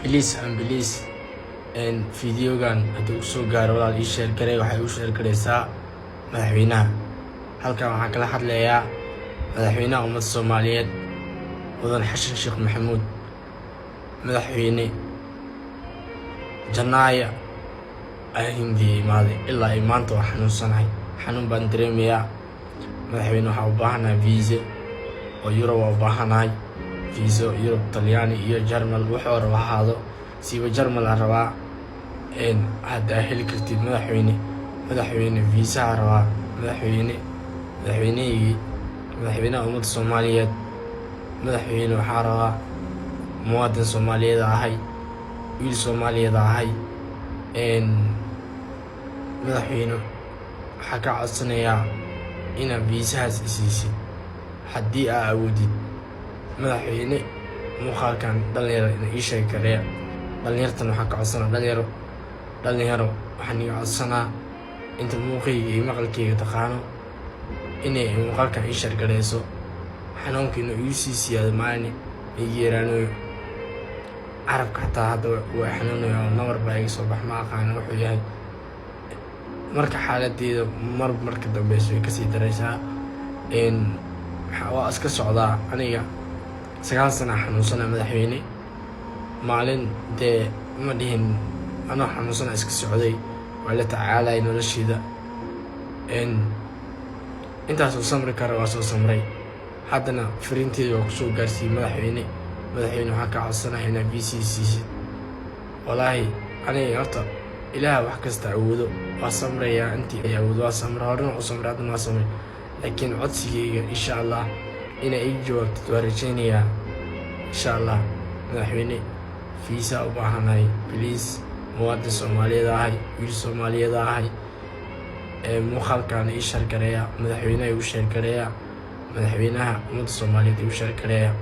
Please and please, videogan haddii uu soo gaaro, walaal, ii share garay. Waxay u share garaysaa madaxweynaha. Halkan waxaan kala hadlayaa madaxweynaha ummadda Soomaaliyeed, mudan Xasan Sheekh Maxamuud. Madaxweyne, Janaaya ayaa Hindiya imaaday, ilaa ay maanta waa xanuunsanahay, xanuun baan dareemayaa. Madaxweyne, waxaa u baahanahay visa oo Yurub, waa u baahanahay visa Yurub, Talyaani iyo Jarmal, wuxuu raba ahaado, siiba Jarmal aan rabaa. Haddaa heli kartid, madaxweyne, madaxweyne, viisaha rabaa. Madaxweyne, madaxweynehaygii, madaxweynaha ummadda Soomaaliyeed, madaxweyne, waxaa rabaa, muwaadin Soomaaliyeed ahay, wiil Soomaaliyeed ahay. Madaxweyne, waxaa kaa codsanayaa inaad viisahaas isiisid haddii aa awoodid. Madaxweyne, muuqaalkan dhalinyaro ina ii share gareeya. Dhalinyartan waxaan ka codsanaa, dhalinyaro, dhalinyaro, waxaan iga codsanaa inta muuqayga iyo maqalkayga taqaano inay muuqaalkan ii share gareyso. Xanuunka inuu igu sii siyaado maalin iga yaraanayo, carabka xataa hadda waa xanuunaya oo nabar baa iga soo bax, ma aqaano wuxuu yahay. Marka xaaladeeda mar marka dambeyso way kasii dareysaa. Waa iska socdaa. Aniga 9 sana xanuunsana, madaxweyne. Maalin dee ma dhihin anoo xanuunsana, iska socday, waa la tacaalay noloshiida. Intaasoo samri kara waa soo samray, haddana fariinteeda waa kusoo gaarsiiyey, madaxweyne. Madaxweyne, waxaan kaa codsanaya inaad visa siisid. Walaahi aniga horta Ilaah wax kasta awoodo, waa samrayaa intii ay awoodo, waa samray, horena u samray, haddana waa samray, laakiin codsigayga insha Allah inay ii jawaabtid waa rajaynayaa insha Allah. Madaxweyne, fiisa u baahanahay, please. Muwaadin Soomaaliyeed ahay, wiil Soomaaliyeed ahay. Muuqaalkaana ii share gareeya, madaxweynaha igu share gareeya, madaxweynaha ummadda Soomaaliyeed igu share gareeya.